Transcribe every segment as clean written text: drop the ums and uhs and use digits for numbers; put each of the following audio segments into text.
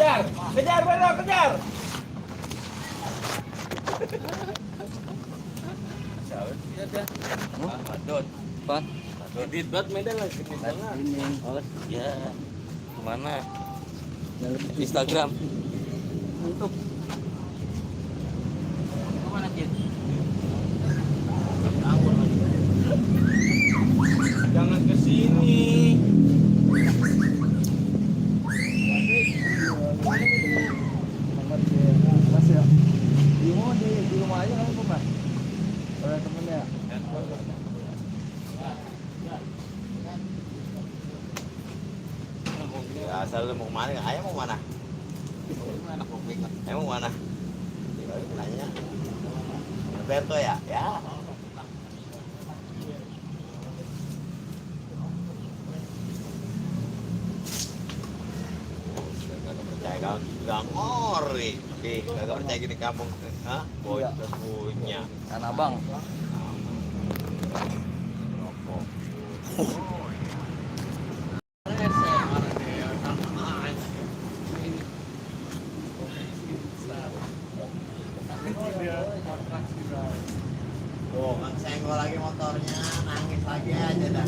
kejar, kejar Beno, kejar. Madon. Pan. Edit banget medan lah, gede banget. Oh, ya. Kemana? Instagram. Untuk Kemana, Cid? jangan ke sini. Di rumah aja kamu Pak. Ada temennya. Ya, asal lu mau kemana? Ayah mau mana? Ayah mau mana? Nanya. Alberto ya? Ya. Gak percaya kau gak ngori. Gak percaya gini kampung. Hah? Bocah punya. Kan abang. Oh, kan senggol lagi motornya, nangis lagi aja dah.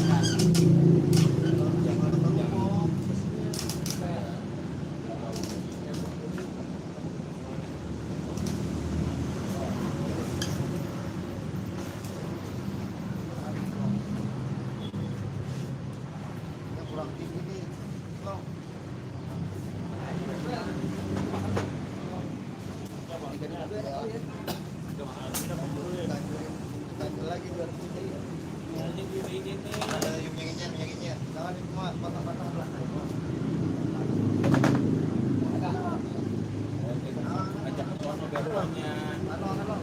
Kurang tinggi nih. Lagi biar ada yang nyengitnya, jangan cuma patah-patah belakang. Ajak ke sono garuannya. Halo.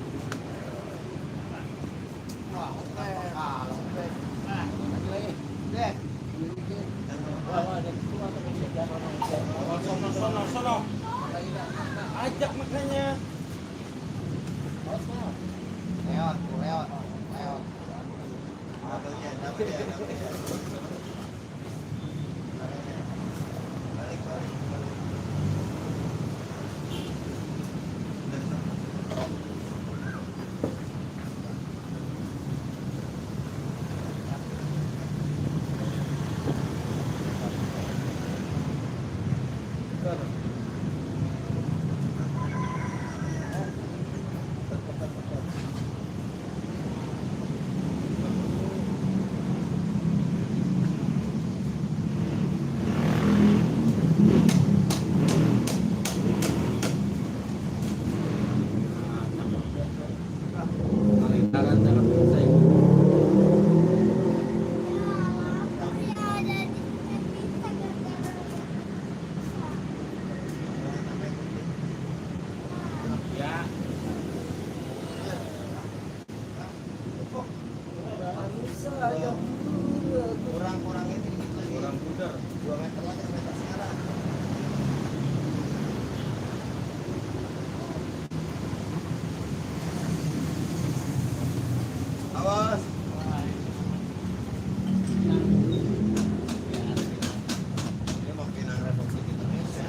Wah, oke. Deh. Sono. Ajak makanya. Lewat. Dapet ya. Kurang ini dikit lagi. Kurang pudar. 2 meter lagi sampai atas sekarang. Awas. Ini mau pinang Republik Indonesia.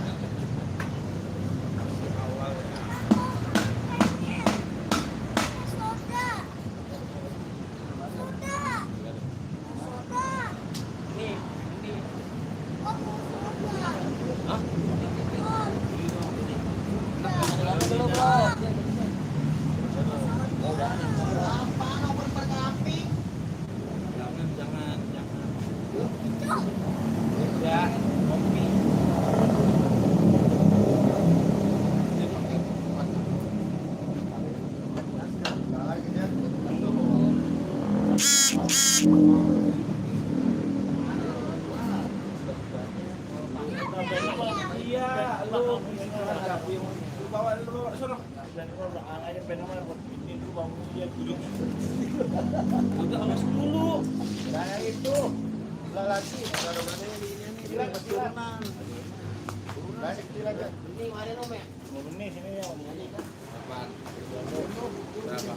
Jangan. Ya, kopi. Iya, lu bawa sono. Udah awas dulu. Kayak itu. Lagi, baru di ini bilang keturunan. Banyak kecil aja. Ini mana nomnya? Mau benih sini ya. Apaan? Berapa?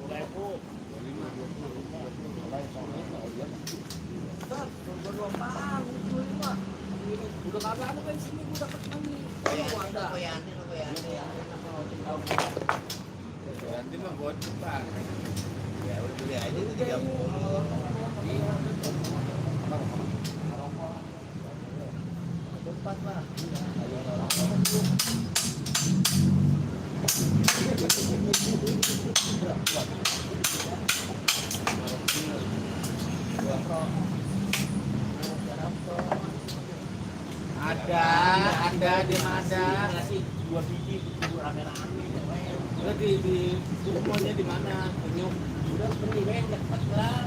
5.000. Udah kagak ada kan sini, udah ketemu. Nanti mah gocek Pak. Ya udah beli aja itu 30. Cepat lah. Ada di mana? Ngasih 2 biji rame-rame. Udah di semuanya di mana? Penyuk. Udah beli beng cepat lah.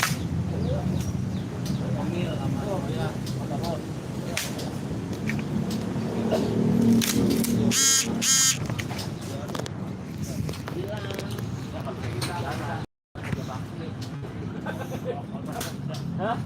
Panggil sama ya. Hah?